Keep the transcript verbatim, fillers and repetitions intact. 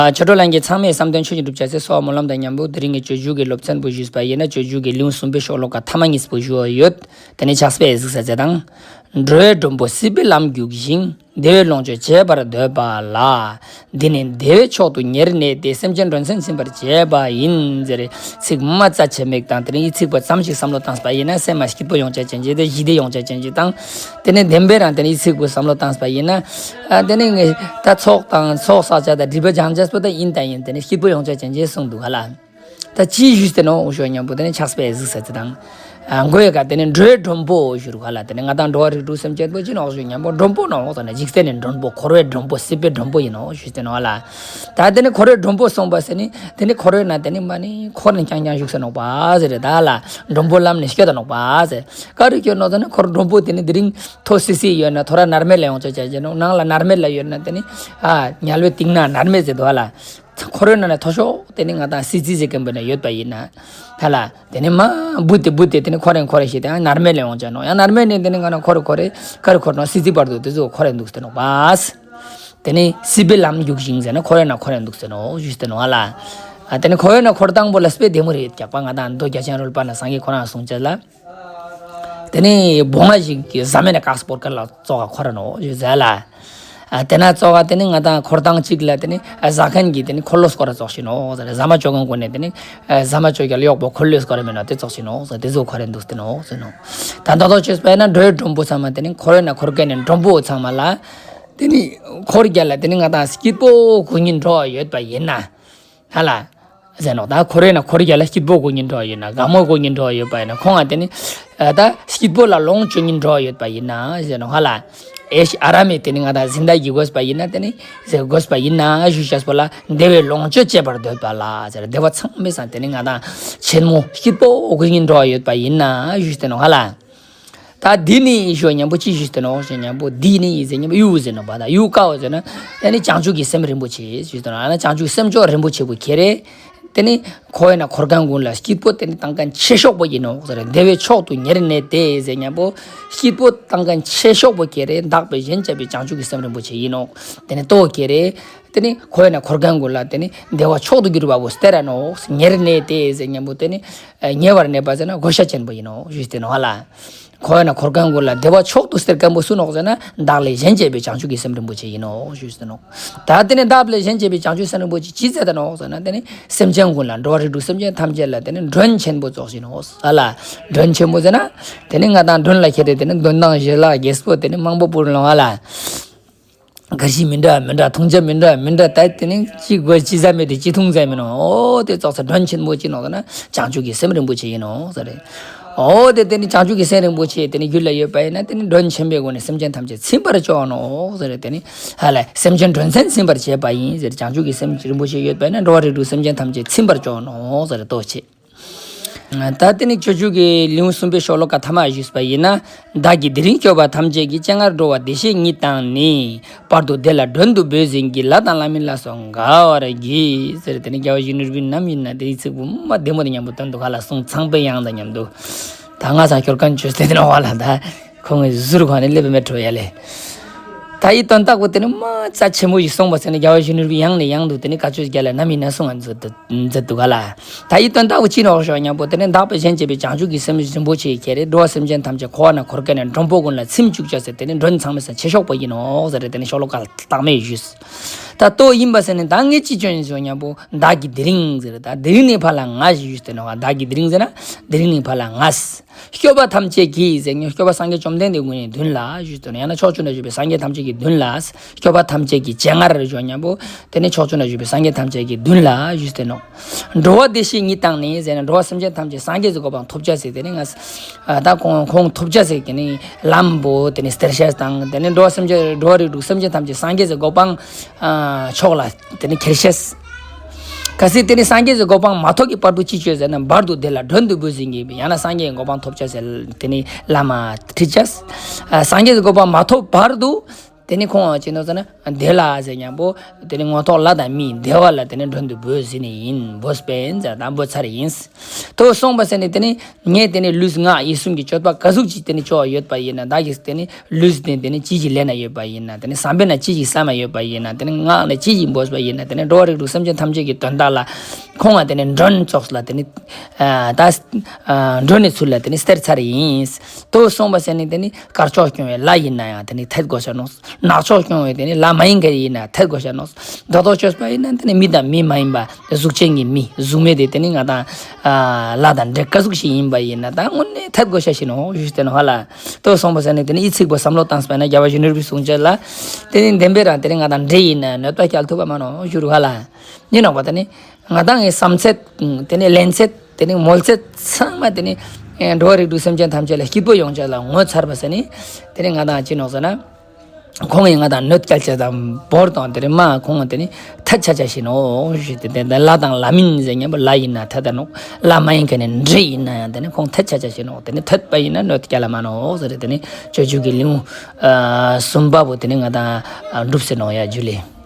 ཨ་ཆོས་གྲོགས་ལྷན་རྒྱས་ཚང་མའི་བསམ་དོན་ཆོས་བཞིན་འགྲུབ་ཅེས་སི་གསོལ་བ་སྨོན་ལམ་དང་མཉམ་པོ་དེ་རིང་གི་སྤྱོད་འཇུག་གི་སློབ་ཚན་པོ་ཞུས་པ་ཡིན་ན། སྤྱོད་འཇུག་གི་ལེའུ་གསུམ་པའི་ཤོ་ལོ་ཀ་ཐ་མ་གཉིས་པོ་ཞུ་བ་ཡོད། དེ་ནི་ཕྱག་དཔེ་གཟིགས་ས་ཅེས་དང་། འགྲོ་བའི་མགྲོན་པོ་སྲིད་པའི་ལམ་རྒྱུག་ཅིང་། བདེ་བའི་ལོངས་སྤྱོད་སྤྱད་པར་འདོད་པ་ལ། འདི་ནི་བདེ་བའི་མཆོག་ཏུ་ཉེར་གནས་ཏེ། སེམས་ཅན་མགྲོན་ཚན་ཚིམ་པར་བྱེད་པ་ཡིན་ཟེར། ཚིག་མ་རྩ་ཆེ་མེད་དང་། དེ་ནི་འི་ཚིག་པོ་ཙམ་ཞིག་བསམ་བློ་བཏང་པ་ཡིན་ན་སེམས་མ་སྐྱིད་པོ་ཡོང་ཅེས་ཅན་ཅིག་དང་ཞི་བདེ་ཡོང་ཅེས་ཅན་ཅིག་དང་། དེ་ནི་བདེན་པའི་རང་དེ་ནི་འི་ཚིག་པོ་བསམ་བློ་བཏང་པ་ཡིན་ན། ཨ་དེ་ནི་ངས་ད་ཚོགས་དང་ཚོགས་བསགས་ཅེས་དང་སྒྲིབ་པ་སྦྱང་ཅེས་པོ་ད་ཡིན་ད་ཡིན་དེ་ནི་སྐྱིད་པོ་ཡོང་ཅེས་ཅན་ཅིག་གསུངས་འདུག་ག་ལེ། ད་ཅི་ཞུས་ཏེ་ནོག་ཞུ་མཉམ་པོ་དེ་ནི་ཕྱག་དཔེ་གཟིགས་ས་ཅེས་དང་། ཨ་མགོའི་ཀ་དེ་ནི་འགྲོ་བའི་མགྲོན་པོ་ཞུ་རུ་ག་ལེ། དེ་ནི་ང་དང་འགྲོ་བ་རིགས་དྲུག་སེམས་ཅན་པོ་ཅི་ནོག་ཞུ་མཉམ་པོ་མགྲོན་པོ་ནོག་ཟེར་ན། འཇིག་རྟེན་ནི་མགྲོན་པོ། འཁོར་བའི་མགྲོན་པོ། སྲིད་པའི་མགྲོན་པོ་ཡིན་ནོག་ཞུས་ཏེ་ནོག་ལེ། ད་དེ་ནི་འཁོར་བའི་མགྲོན་པོ་གསུངས་པ་ཟེར་ནི་དེ་ནི་འཁོར་བའི་ནང་དེ་ནི་མ་ནི་འཁོར་ནི་རྐྱང་རྐྱང་བཞུགས་ས་ནོག་པ་ཟེར་རེད་ད་ལེ། མགྲོན་པོ་ལམ་ནས་སྐྱོད་ད་ནོག་པ་ཟེར། ག་རེ་སྐྱོད་ནོག་ཟེར་ན་འཁོར་མགྲོན་པོ་དེ་ནི་དེ་རིང་ཐོ་སི་སི་ཡོད་ན་ཐོ་ར་མནར་མེད་ལ་ཡོང་ཅེས་ཅན་ཅིག་ནོག། ནང་ལ་མནར་མེད་ལ་ཡོད་ན་དེ་ནི་ཨ་དམྱལ་བའི་གཏིང་ན་མནར་མེད་ཟེར་འདུག་ག་ལེ། འཁོར་བའི་ནང་ན་མཐོ་ཤོས་དེ་ནི་ང་དང་སྲིད་རྩེ་ཟེར་མཁན་པོ་ན་ཡོད་པ་ཡིན་ན། ཧ་ལ། དེ་ནི་མ་བུད་དེ་བུད་དེ་དེ་ནི་འཁོར་རེ་འཁོར་རེ་ཞིག་དེ་ཡང་མནར་མེད་ལ་ཡོང་ཅེས་ནོག། ཡང་མནར་མེད་ནས་དེ་ནི་ང་དང་འཁོར་རེ་འཁོར་རེ་ག་རེ་འཁོར་ནོག། སྲིད་རྩེ་བར་དུ་དེ་ཚོ་འཁོར་རེ་འདུག་ཟེར་ནོག་པ། དེ་ནི་སྲིད་པའི་ལམ་རྒྱུག་ཅིང་ཟེར་ན་འཁོར་བའི་ནང་འཁོར་རེ་འདུག་ཟེར་ནོག་ཞུས་ཏེ་ནོག་ལེ། ཨ་དེ་ནི་འཁོར་བའི་ནང་འཁོར་སྟངས་པོ་ལ་དཔེ་བདེ་མོ་རེ་ཡོད་ཀྱག་པ། ང་དང་མདོ་རྒྱ་ཆེན་རོལ་པ་ན་སངས་རྒྱས་ཁོ་རང་གསུངས་ཅེས་ལ། དེ་ནི་བོང་ང་ཞིག་གི་ཟ་མ་ནི་དཀགས་པོ་སྐོར་ལ་ཙོགས་ཀ་འཁོར་ར་ནོག་ཞུས་ཟེར་ལེ། ཨ་དེ་ན་ཙོགས་ཀ་དེ་ནི་ང་དང་འཁོར་སྟངས་གཅིག་ལ་དེ་ནི་ཨ་ཟ་མཁན་གྱི་དེ་ནི་འཁོར་ལོ་སྐོར་ར་ཙོགས་ཤིག་ནོག་ཟེར། ཟ་མ་ཅོ་མཁན་ཀུན་ནི་དེ་ནི་ཨ་ཟ་མ་ཅོ་རྒྱལ་གཡོག་པོ་འཁོར་ལོ་སྐོར་ར་མེད་ན་དེ་ཙོགས་ཤིག་ནོག་ཟེར། དེ་ཚོ་འཁོར་རེ་འདུག་སྟེ་ནོག་ཟེར་ནོག། ད་མདོར་བསྡུས་པ་ཡིན་ན་འགྲོ་བའི་མགྲོན་པོ་ཚང་མ་དེ་ནི་འཁོར་བའི་ནང་འཁོར་མཁན་ནི་མགྲོན་པོ་ཚང་མ་ལ་དེ་ནི་འཁོར་རྒྱལ་ལ་དེ་ནི་ང་དང་སྐྱིད་པོ་དགོས་སྙིང་འདོད་ཡོད་པ་ཡིན་ན། ཧ་ལ། ཟེར་ནོག། ད་འཁོར་བའི་ནང་འཁོར་རྒྱལ་ལ་སྐྱིད་པོ་དགོས་སྙིང་འདོད་ཡོད་ན། དགའ་མོ་དགོས་སྙིང་འདོད་ཡོད་པ་ཡིན་ན། ཁོང་ང་དེ་ནི་ཨ་ད་སྐྱིད་པོ་ལ་ལོངས་སྤྱོད་སྙིང་འདོད་ཡོད་པ་ཡིན་ན་ཟེར་ནོག་ཧ་ལ། ཨེ་ཤ་ཨ་རམ་མེ་དེ་ནི་ང་དང་ཟིན་ད་གི་དགོས་པ་ཡིན་ན། དེ་ནི་ཟེར་དགོས་པ་ཡིན་ན་ཞུ་ཅེས་པོ་ལ་བདེ་བའི་ལོངས་སྤྱོད་སྤྱད་པར་འདོད་པ་ལ་ཟེར། བདེ་བ་ཚང་མའི་སང་དེ་ནི་ང་དང་ཆེན་མོ་སྐྱིད་པོ་དགོས་སྙིང་འདོད་ཡོད་པ་ཡིན་ན་ཞུས་ཏེ་ནོག་ཧ་ལ། ད་འདི་ནི་ཞུ་མཉམ་པོ་ཅི་ཞུས་ཏེ་ནོག་ཞུ་མཉམ་པོ་འདི་ནི་ཟེར་མཉམ་པོ་ཡུ་ཟེར་ནོག་པ། ད་ཡུ་ཀའོ་ཟེར་ན་ཡ་ནི་བྱང་ཆུབ་ཀྱི་སེམས་རིན་པོ་ཆེ་ཞུས་ཏེ་ནོག། ཡང་ན་བྱང་ཆུབ་སེམས་མཆོག་རིན་པོ་ཆེ་བོ་ཁྱེར་རེ། དེ་ནི་འཁོར་བའི་ནང་འཁོར་མཁན་ཀུན་ལ་སྐྱིད་པོ་དེ་ནི་བཏང་མཁན་ཆེ་ཤོས་པོ་ཡིན་ནོག་ཟེར། བདེ་བའི་མཆོག་ཏུ་ཉེར་གནས་ཏེ་ཟེར་མཉམ་པོ་སྐྱིད་པོ་བཏང་མཁན་ཆེ་ཤོས་པོ་ཁྱེར་རེ། བདག་པས་གཞན་གཅེས་པའི་བྱང་ཆུབ་ཀྱི་སེམས་རིན་པོ་ཆེ་ཡིན་ནོག། དེ་ནི་ལྟོ་ཁྱེར་རེ། དེ་ནི་འཁོར་བའི་ནང་འཁོར་མཁན་ཀུན་ལ་དེ་ནི་བདེ་བ་མཆོག་ཏུ་གྱུར་པ་བོ་སྟེར་ར་ནོག། ཉེར་གནས་ཏེ་ཟེར་མཉམ་པོ་དེ་ནི་ཉེ་བར་གནས་པ་ཟེར་ན་བགོ་བཤའ་ཅན་པོ་ཡིན་ནོག་ཞུས་ཏེ་ནོག་ཧ་ལ། འཁོར་བའི་ནང་འཁོར་མཁན་ཀུན་ལ་བདེ་བ་མཆོག་ཏུ་སྟེར་མཁན་པོ་སུ་ནོག་ཟེར་ན་བདག་ལས་གཞན་གཅེས་པའི་བྱང་ཆུབ་ཀྱི་སེམས་རིན་པོ་ཆེ་ཡིན་ནོག་ཞུས་ཏེ་ནོག། ད་དེ་ནི་བདག་ལས་གཞན་གཅེས་པའི་བྱང་ཆུབ་སེམས་རིན་པོ་ཆེ་ཅི་མཛད་ད་ནོག་ཟེར་ན། དེ་ནི་སེམས་ཅན་ཀུན་ལ་འགྲོ་བ་རིགས་དྲུག་སེམས་ཅན་ཐམས་ཅད་ལ་དེ་ནི་མགྲོན་ཆེན་པོ་ཙོགས་ཤིག་ནོག་ཧ་ལ། མགྲོན་ཆེན་པོ་ཟེར་ན་དེ་ནི་ང་དང་མགྲོན་ལ་ཁྱེར་རེ་དེ་ནི་དོན་དང་ཞེ་ལ་རྒྱས་པོ་དེ་ནི་མང་པོ་ཕུལ་ནོག་ཧ་ལ། གར་ཞིག་མི་འདྲ་མི་འདྲ། འཐུང་ཆ་མི་འདྲ་མི་འདྲ། ད་དེ་ནི་ཅི་དགོས་ཅི་ཟ་མེད་དེ་ཅི་འཐུང་ཟ་མེད་ནོག། འོ་དེ་ཙོགས་ས་མགྲོན་ཆེན་པོ་ཅི་ནོག་ཟེར་ན་བྱང་ཆུབ་ཀྱི་སེམས་རིན་པོ་ཆེ་ཡིན་ནོག་ཟེར་རེ། འོ་དེ་དེ་ནི་བྱང་ཆུབ་ཀྱི་སེམས་རིན་པོ་ཆེ་དེ་ནི་རྒྱུད་ལ་ཡོད་པ་ཡིན་ན་དེ་ནི་མགྲོན་ཆེན་པོའི་སྒོ་ནས་སེམས་ཅན་ཐམས་ཅད་ཚིམ་པར་བྱའོ་ནོག་ཟེར་རེ། དེ་ནི་ཧ་ལ་སེམས་ཅན་མགྲོན་ཆེན་ཚིམ་པར་བྱེད་པ་ཡིན་ཟེར། བྱང་ཆུབ་ཀྱི་སེམས་རིན་པོ་ཆེ་ཡོད་པ་ཡིན་ན་འགྲོ་བ་རིགས་དྲུག་སེམས་ཅན་ཐམས་ཅད་ཚིམ་པར་བྱའོ་ནོག་ཟེར་རེ་ལྟོ་ཆེ། ད་དེ་ནི་སྤྱོད་འཇུག་གི་ལེའུ་གསུམ་པའི་ཤོ་ལོ་ཀ་ཐ་མ་ཞུས་པ་ཡིན་ན། བདག་གིས་དེ་རིང་སྐྱོབ་པ་ཐམས་ཅད་ཀྱི། སྤྱན་སྔར་འགྲོ་བ་བདེ་གཤེགས་ཉིད་བཏང་ནས། བར་དུ་བདེ་ལ་མགྲོན་དུ་བོས་ཟིན་གྱིས། ལྷ་དང་ལྷ་མིན་ལ་སོགས་དགའ་བར་གྱིས་ཟེར། དེ་ནི་རྒྱལ་བ་ཡིད་བཞིན་ནོར་བུས་ནམ་ཡིན་ན་དེའི་ཚིག་པོ་མ་བདེ་མོ་དེ་མཉམ་པོ་བཏོན་འདུག་ག་ལེ། གསུང་ཚངས་པའི་དབྱངས་དང་མཉམ་དུ། ད་ང་ཚང་སྐྱོར་མཁན་ཆོས་དེ་ནོག་པ་ལེ། ད་ཁོང་གི་ཟུར་ཁོ་ནི་ལེབ་མེད་འགྲོ་ཡ་ལེ། ད་འི་དོན་དག་པོ་དེ་ནི་མ་རྩ་ཆེན་མོ་ཞིག་གསུངས་པ་ཟེར་ན་རྒྱལ་བ་ཡིད་བཞིན་ནོར་བུས་ཡང་ནས་ཡང་དུ་དེ་ནི་བཀའ་ཆོས་རྒྱལ་ལ་ནམ་ཡིན་ན་གསུང་ང་མཛད་འདུག་ག་ལེ། ད་འི་དོན་དག་པོ་ཅི་ནོག་ཞུ་མཉམ་པོ་དེ་ནི་བདག་པས་གཞན་གཅེས་པའི་བྱང་ཆུབ་ཀྱི་སེམས་རིན་པོ་ཆེ་ཁྱེར་རེ། འགྲོ་བ་སེམས་ཅན་ཐམས་ཅད་འཁོར་བ་ན་འཁོར་མཁན་ནི་མགྲོན་པོ་ཀུན་ལ་ཚིམ་བཅུག་ཅེས་ཟེར། དེ་ནི་མགྲོན་ཚང་མའི་སང་ཆེ་ཤོས་པོ་ཡིན་ནོག་ཟེར་རེ། དེ་ནི་ཤོ་ལོ་ཀ་ལྟག་མའི་ཞུས། ད་ལྟོ་ཡིན་པ་ཟེར་ནི་ད་ངས་ཅི་ཅོ་ཡིན་ཞུ་མཉམ་པོ་བདག་གིས་དེ་རིང་ཟེར་རེ། ད་དེ་རིང་ནི་ཕར་ལ་ང་ཞུས་ཏེ་ནོག། བདག་གིས་དེ་རིང་ཟེར་ན་དེ་རིང་ནི་ཕར་ལ་ང་། སྐྱོབ་པ་ཐམས་ཅད་ཀྱི་ཟེར་ནི་སྐྱོབ་པ་སངས་རྒྱས་བཅོམ་ལྡན་འདས་ཀུན་ནི་མདུན་ལ་ཞུས་ཏེ་ནོག། ཡང་ན་ཕྱོགས་བཅུ་ན་བཞུགས་པའི་སངས་རྒྱས་ཐམས་ཅད་ཀྱི་མདུན་ལ། སྐྱོབ་པ་ཐམས་ཅད་ཀྱི་སྤྱན་སྔར་ཞུ་མཉམ་པོ་དེ་ནི་ཕྱོགས་བཅུ་ན་བཞུགས་པའི་སངས་རྒྱས་ཐམས་ཅད་ཀྱི་མདུན་ལ་ཞུས་ཏེ་ནོག། འགྲོ་བ་བདེ་གཤེགས་ཉིད་བཏང་ནས་ཟེར་ན་འགྲོ་བ་སེམས་ཅན་ཐམས་ཅད་སངས་རྒྱས་སི་གོ་འཕང་ཐོབ་ཅེས་སི་དེ་ནི་ང་ད་ཁོང་ཁོང་ཐོབ་ཅེས་སི་དེ་ནི་ལམ་པོ་དེ་ནི་སྟེར་ཅེས་དང་། དེ་ནི་འགྲོ་བ་སེམས་ཅན་འགྲོ་བ་རིགས་དྲུག་སེམས་ཅན་ཐམས་ཅད་སངས་རྒྱས་སི་གོ་འཕང་ཕྱོགས་ལ་དེ་ནི་ཁྱེར་ཅེས། གལ་སྲིད་དེ་ནི་སངས་རྒྱས་སི་གོ་འཕང་མ་ཐོབ་ཀྱི་བར་དུ་ཅི་ཅོས་ཟེར་ན་བར་དུ་བདེ་ལ་མགྲོན་དུ་བོས་ཟིན་གྱིས། ཡང་ན་སངས་རྒྱས་སི་གོ་འཕང་ཐོབ་ཅེས་སི་དེ་ནི་ལམ་མ་ཁྲིད་ཅེས། ཨ་སངས་རྒྱས་སི་གོ་འཕང་མ་ཐོབ་བར་དུ་ དེ་ནི་ཁོང་ཅི་ནོག་ཟེར་ན་བདེ་ལ་ཟེར་ཉམ་པོ་དེ་ནི་མངོན་རྟོགས་ལྷ་དང་མིའི་བདེ་བ་ལ་དེ་ནི་མགྲོན་དུ་བོས་ཟེར་ནི་ཡིན། བོས་པས་ཟེར་ད་བོས་ཚར་ཡིན། དོ་སོང་པ་ཟེར་ནི་དེ་ནི་ངས་དེ་ནི་ལུས་ངག་ཡིད་གསུམ་གྱི་སྤྱོད་པ་ག་ཟུག་ཅིག་དེ་ནི་ཅོ་ཡོད་པ་ཡིན་ན། བདག་གིས་དེ་ནི་ལུས་ནི་དེ་ནི་ཅི་ཞིག་ལེན་ན་ཡོད་པ་ཡིན་ན། དེ་ནི་བསམ་པས་ན་ཅི་ཞིག་བསམ་ན་ཡོད་པ་ཡིན་ན། དེ་ནི་ངག་ནི་ཅི་ཞིག་འབོས་པ་ཡིན་ན། དེ་ནི་འགྲོ་བ་རིགས་དྲུག་སེམས་ཅན་ཐམས་ཅད་ཀྱི་དོན་དག་ལ་ཁོང་ང་དེ་ནི་མགྲོན་ཙོགས་ལ་དེ་ནི་ཨ་ད་ཨ་མགྲོན་ནི་ཚུལ་ལ་དེ་ནི་སྟེར་ཚར་ཡིན། དོ་སོང་པ་ཟེར་ནི་དེ་ནི་དཀར་ཕྱོགས་སྐྱོང་བའི་ལྷ་ཡིན་ན་ཡང་དེ་ནི་ཐད་དགོས་ཤ་ནོག། ནག་ཕྱོགས་སྐྱོང་བའི་དེ་ནི་ལྷ་མ་ཡིན་མཁན་ཡིན་ན་ཐད་དགོས་ཤ་ནོག། རྡོག་རྡོག་བཅོས་པ་ཡིན་ན་དེ་ནི་མི་དང་མི་མ་ཡིན་པ་གཟུགས་ཅན་གྱི་མི་གཟུགས་མེད་དེ་དེ་ནི་ང་དང་ཨ་ལྷ་དང་འདྲེ་ག་ཟུག་ཞིག་ཡིན་པ་ཡིན་ན་ད་དངོས་གནས་ཐད་དགོས་ཤ་ཞིག་ནོག་ཞུས་ཏེ་ནོག་ཧ་ལ། དོ་སོང་པ་ཟེར་ནི་དེ་ནི་ཨི་ཚིག་པོ་བསམ་བློ་བཏང་སྤེ་ན་རྒྱལ་བ་ཡིད་བཞིན་ནོར་བུའི་གསུང་བྱེད་ལ་དེ་ནི་བདེན་པའི་རང་དེ་ནི་ང་དང་འདྲེ་ཡིན་ན་གནོད་པ་བསྐྱལ་ཐུབ་པ་མ་ནོག་ཞུ་རུ་ཧ་ལ། ཡིན་ནོག་པ་དེ་ནི་ང་དང་ངི་བསམ་ཚད་དེ་ནི་ལེན་ཚད་དེ་ནི་མོལ་ཚད་ཚང་མ་དེ་ནི་ཨེ་འགྲོ་བ་རིགས་དྲུག་སེམས་ཅན་ཐམས་ཅད་ལ་སྐྱིད་པོ་ཡོང་ཅེས་ལ་ངོ་ཚར་བ་ཟེར་ནི་དེ་ནི་ང་དང་ཅི་ནོག་ཟེར་ན། ཁོང་ངི་ང་དང་གནོད་སྐྱལ་ཅེས་དང་བོར་དང་དེ་རེ་མ་ཁོང་ངི་དེ་ནི་ཐད་ཆ་ཆ་ཞིག་ནོག་ཞུས་ཏེ། དེ་ལྷ་དང་ལྷ་མིན་ཟེར་ཉམ་པོ་ལྷ་ཡིན་ན་ཐད་ད་ནོག། ལྷ་མ་ཡིན་མཁན་ནི་འདྲེ་ཡིན་ན་ཡང་དེ་ནི་ཁོང་ཐད་ཆ་ཆ་ཞིག་ནོག། དེ་ནི་ཐད་པ་ཡིན་ན་གནོད་སྐྱལ་ལ་མ་ནོག་ཟེར་ཏེ་དེ་ནི་སྤྱོད་འཇུག་གི་ལེའུ་ཨ་གསུམ་པ་པོ་དེ་ནི་ང་དང་ཨ་འགྲུབ་སེ་ནོག་ཡ་ཇུ་ལེ།